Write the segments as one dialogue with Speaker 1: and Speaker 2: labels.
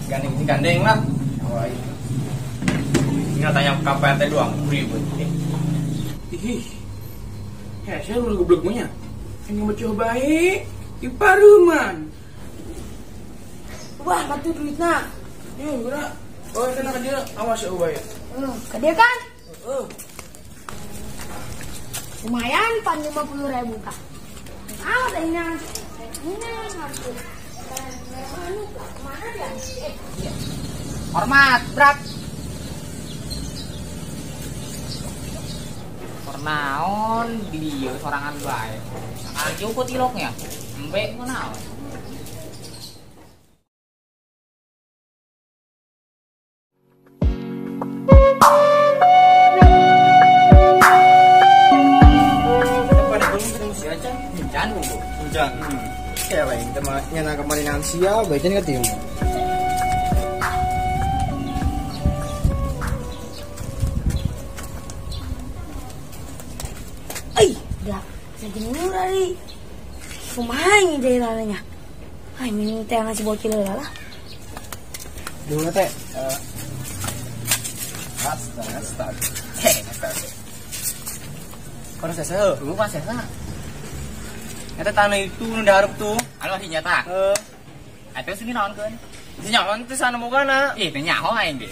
Speaker 1: Gandeng ini gandeng lah. Wah, tinggal tanya ke KPRT doang, ribet.
Speaker 2: Ih. Ya, saya lu goblok punya. Ini mau coba baik, iparuman.
Speaker 3: Wah, batu duitna.
Speaker 2: Yo, gerak. Oh, kena ke dia, awas ya ubay.
Speaker 3: Ke dia kan? Lumayan, pan 50.000 kah. Ah, ini mana dia?
Speaker 4: Hormat, berat. Naon dia sorangan bae. Sangat cukup tiloknya. Embe kunaon.
Speaker 1: Hujan bungku. Hujan. Kayak lain temannya nak kemarin ansia, baiknya ketemu.
Speaker 3: Ay, dah, saya murah nih. Kumaha ini daerahnya. Ay, ini teh ngasih bocil lah.
Speaker 1: Dulu teh. Astaga, astaga. Hei, astaga. Kalau saya,
Speaker 4: dulu pas saya.
Speaker 1: Eta tanah itu nu dahareup tuh.
Speaker 4: Anu masih nyata.
Speaker 1: Heeh.
Speaker 4: Atuh sini naon keun?
Speaker 1: Si nyaho teh sana bogana.
Speaker 4: Ih, teh nyaho aing ge.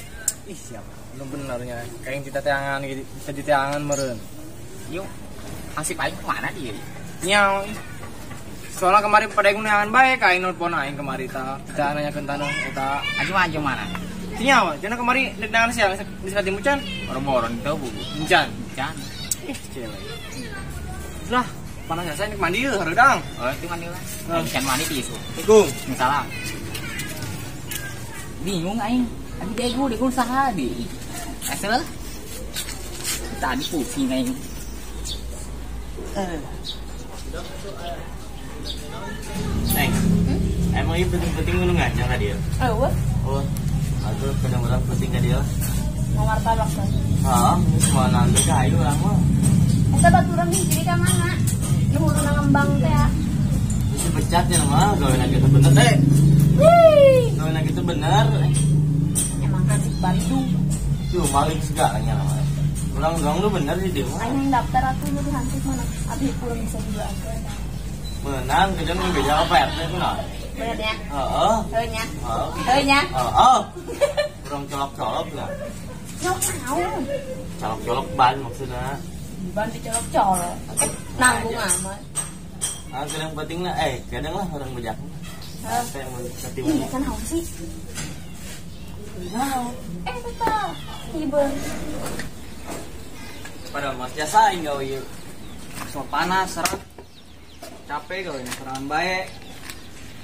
Speaker 1: Ih, siapa? Belum benernya. Kayak kita teangan gitu, bisa diteangan meureun.
Speaker 4: Yuk. Hansip aing kemana dia?
Speaker 1: Nyaho. Soalnya kemarin pada aing neangan bae ka aing nelpon aing kemari ta. Kita nanyakeun tanah eta.
Speaker 4: Aju mana?
Speaker 1: Si nyaho, cenah kemari rek neangan siang bisa katimu can?
Speaker 4: Boro-boro teu buku.
Speaker 1: Encan.
Speaker 4: Encan.
Speaker 1: Ih, cewek. Lah, panas saya nik mandi yeuh hareudang.
Speaker 4: Oh, itu mandi lah. Encan mandi di isu.
Speaker 1: Assalamualaikum.
Speaker 4: Salam. Bingung aing. Abi degu saha di. Asal tadi pusing aing.
Speaker 5: Neng, emang ini penting-penting lu ngajak ka dia?
Speaker 3: Oh,
Speaker 5: oh, aku kadang-kadang penting ka dia.
Speaker 3: Mau martabak kan?
Speaker 5: Heeh, mau nanti ka ayu lah mah.
Speaker 3: Eta baturan hiji ka mana? Nu hulu ngembang teh.
Speaker 5: Bisa pecat ya mah, gawe lagi itu bener teh.
Speaker 3: Wih,
Speaker 5: gawe lagi itu bener.
Speaker 3: Emang kasih Bandung.
Speaker 5: Tuh maling segalanya lah. Ulang doang lu bener sih dia mah.
Speaker 3: Aing daftar atuh jadi hansip mana? Abi pulang bisa juga aku.
Speaker 5: Menang, kejan lu beda apa RT ku nah.
Speaker 3: Bener ya?
Speaker 5: Heeh.
Speaker 3: Heuh nya.
Speaker 5: Heeh.
Speaker 3: Heuh nya.
Speaker 5: Heeh. Kurang colok-colok lah.
Speaker 3: Nyok naon?
Speaker 5: Colok-colok ban maksudnya.
Speaker 3: Ban dicolok-colok. Nanggung amat.
Speaker 5: Ah, kadang penting lah, kadang lah orang bejak.
Speaker 3: Heeh.
Speaker 5: Saya mau ketimu.
Speaker 3: Iya, kan naon sih? Naon? Tetap. Ibu.
Speaker 1: Padahal mas jasa aing gawe ieu. So panas serat. Capek gawe serangan bae.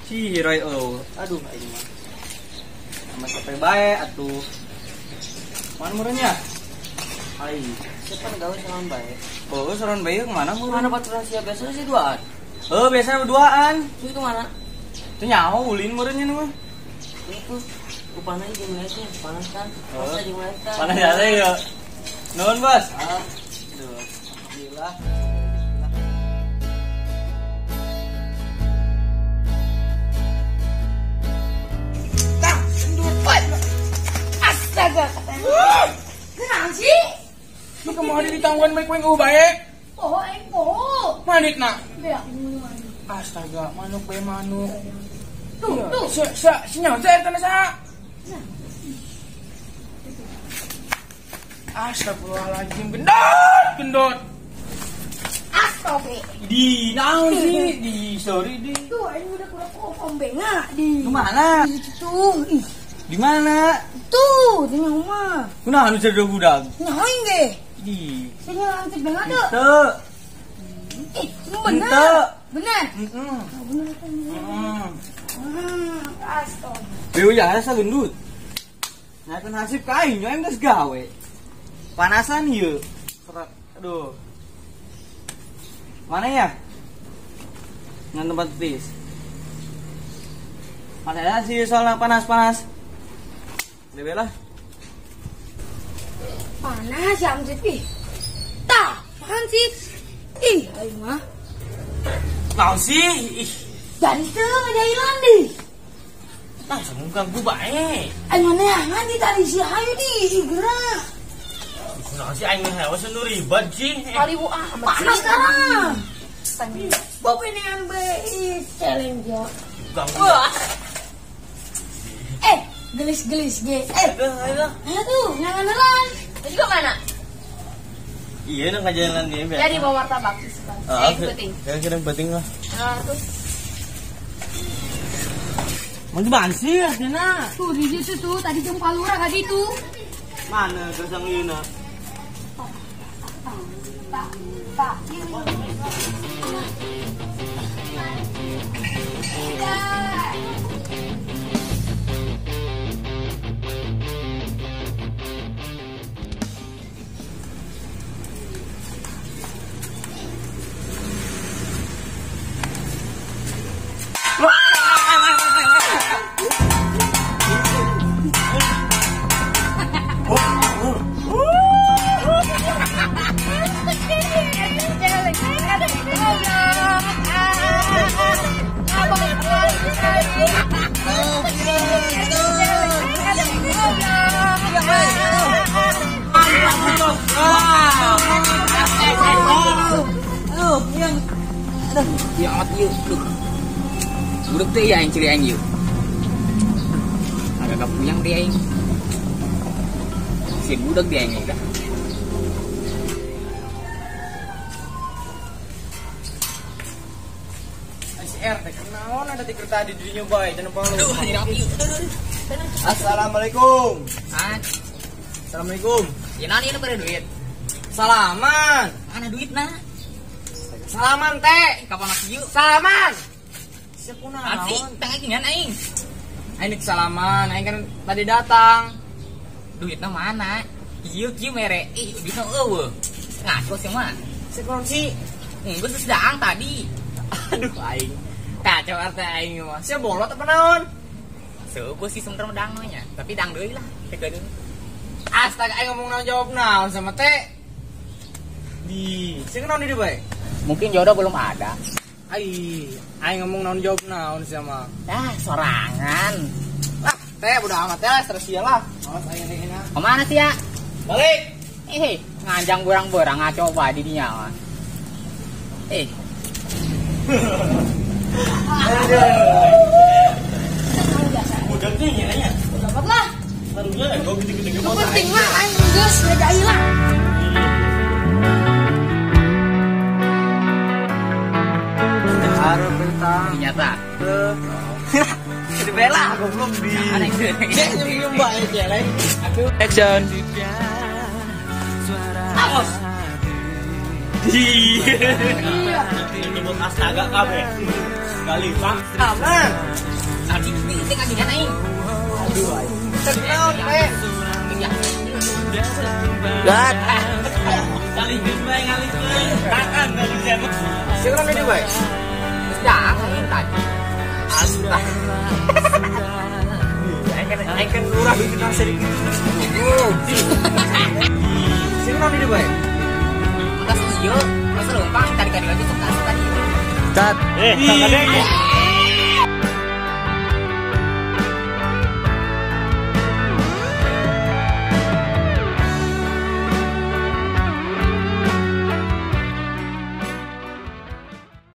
Speaker 1: Si Roy oh. Aduh aing mah. Sama capek bae atuh. Mana murenya? Ai,
Speaker 5: siapa gawe serangan bae?
Speaker 1: Oh, serangan bae kemana meureun?
Speaker 5: Mana baturan sia biasanya sih duaan.
Speaker 1: Oh, biasanya berduaan.
Speaker 5: Terus kemana?
Speaker 1: Itu nyaho ulin meureunnya mah.
Speaker 5: Itu upana jeung mereka panas kan? Panas jeung mereka.
Speaker 1: Panas jasa ya. Nuhun, Bos. Aduh, alhamdulillah.
Speaker 2: Tah, sendur.
Speaker 3: Astaga, katanya. Kenapa sih?
Speaker 2: Lu kemana ditangguhan baik poe bae?
Speaker 3: Poho aing poho.
Speaker 2: Manit na.
Speaker 3: Beak.
Speaker 2: Astaga, manuk bae manuk.
Speaker 3: Tuh, tuh.
Speaker 2: Sa, sinyal teh eta sa. Astagfirullahaladzim, gendot, gendot.
Speaker 3: Astagfirullah.
Speaker 1: Di naon sih? Di sorry di.
Speaker 3: Tuh, aing udah kurang kokom benga di.
Speaker 1: Di mana?
Speaker 3: Di situ. Ih.
Speaker 1: Di mana?
Speaker 3: Tuh, di rumah.
Speaker 1: Kunaon nu jadi budak?
Speaker 3: Nyaho ge.
Speaker 1: Di.
Speaker 3: Sinyal hansip benga tuh.
Speaker 1: Teu.
Speaker 3: Ih, bener. Bener.
Speaker 1: Heeh.
Speaker 3: Bener kan.
Speaker 1: Heeh.
Speaker 3: Astaga.
Speaker 1: Beu ya asa gendut. Nyakeun hansip ka aing, aing geus gawe. Panasan ieu. Aduh. Mana ya? Ngan tempat tis. Mana sih soalnya panas-panas. Udah lah.
Speaker 3: Panas ya hansip ih. Tah, hansip. Ih, aing mah.
Speaker 1: Naon sih? Ih.
Speaker 3: Dari teu ngajailan deh.
Speaker 5: Nah, semua ganggu bae.
Speaker 3: Aing mana di tadi si hayu di gerak.
Speaker 5: Kunaon sih aing mah hewas nu ribet sih.
Speaker 3: Kali bu ah, panas sekarang. Bob ini ambil challenge ya.
Speaker 5: Ganggu.
Speaker 3: Gelis-gelis ge. Ayo tuh, ngangan-ngan.
Speaker 6: Terus juga mana?
Speaker 5: Iya, nang jalan dia.
Speaker 6: Jadi bawa martabak sih sekarang. Penting.
Speaker 5: Kira-kira penting lah.
Speaker 6: Nah, terus.
Speaker 5: Mau gimana sih, Dina?
Speaker 6: Tuh di situ tuh tadi jumpa lurah tadi tuh.
Speaker 5: Mana kesang Yuna?
Speaker 6: Pak, Pak.
Speaker 4: Ya amat ieu. Duh. Budak teh ya aing ciri aing ieu. Agak puyang deh aing. Si budak dia aing dah.
Speaker 1: Si R teh kunaon ada ti tadi dirinya bae cenah palu.
Speaker 4: Aduh, anjir.
Speaker 1: Assalamualaikum.
Speaker 4: Ah.
Speaker 1: Assalamualaikum.
Speaker 4: Ya naon ieu bere duit?
Speaker 1: Salaman.
Speaker 4: Mana duit nah?
Speaker 1: Salaman teh,
Speaker 4: kapan aku yuk?
Speaker 1: Salaman. Sekunaon?
Speaker 4: Sih, tengah ginian aing.
Speaker 1: Aing salaman, aing kan tadi datang.
Speaker 4: Duitnya mana? Ieu kieu mere, ih duitna eueuh. Ngaco sih mah.
Speaker 1: Sekunaon sih?
Speaker 4: Geus geus daang tadi.
Speaker 1: Aduh aing. Kacau arte aing mah. Sia bolot apa naon?
Speaker 4: Seueuh sih sebenarnya dang nya, tapi dang deui lah. Teh geudeung.
Speaker 1: Astaga aing ngomong naon jawab naon sama teh. Di, sekunaon di bae?
Speaker 4: Mungkin jodoh belum ada.
Speaker 1: Ai, aing ngomong naon jawab naon sama.
Speaker 4: Dah, sorangan.
Speaker 1: Lah, teh udah amat teh lah, stres sia lah. Malas aing ini.
Speaker 4: Kemana sih ya?
Speaker 1: Balik.
Speaker 4: Nganjang borang-borang ngaco bae di dinya mah.
Speaker 5: Udah nih nya.
Speaker 3: Dapat lah.
Speaker 5: Taruhnya gua gede-gede
Speaker 3: penting mah aing geus ngejai lah.
Speaker 1: Harus bentang
Speaker 4: nyata.
Speaker 1: Jadi bela goblok di. Nyium bae celeng.
Speaker 2: Action.
Speaker 1: Awas.
Speaker 5: Di. Nyebut astaga kabeh. Kali pak.
Speaker 1: Aman.
Speaker 4: Tadi ini teh kagian aing.
Speaker 1: Aduh aing. Tenang teh.
Speaker 5: Dat. Kali bae ngalikeun. Takan enggak bisa.
Speaker 1: Siapa ini bae?
Speaker 4: Dah, aing tadi.
Speaker 1: Astaga. Aing kan lurah duit nang sedikit. Sing naon di bae?
Speaker 4: Atas ieu, masa leumpang tadi-tadi lagi sok tadi.
Speaker 5: Tat. Kadek.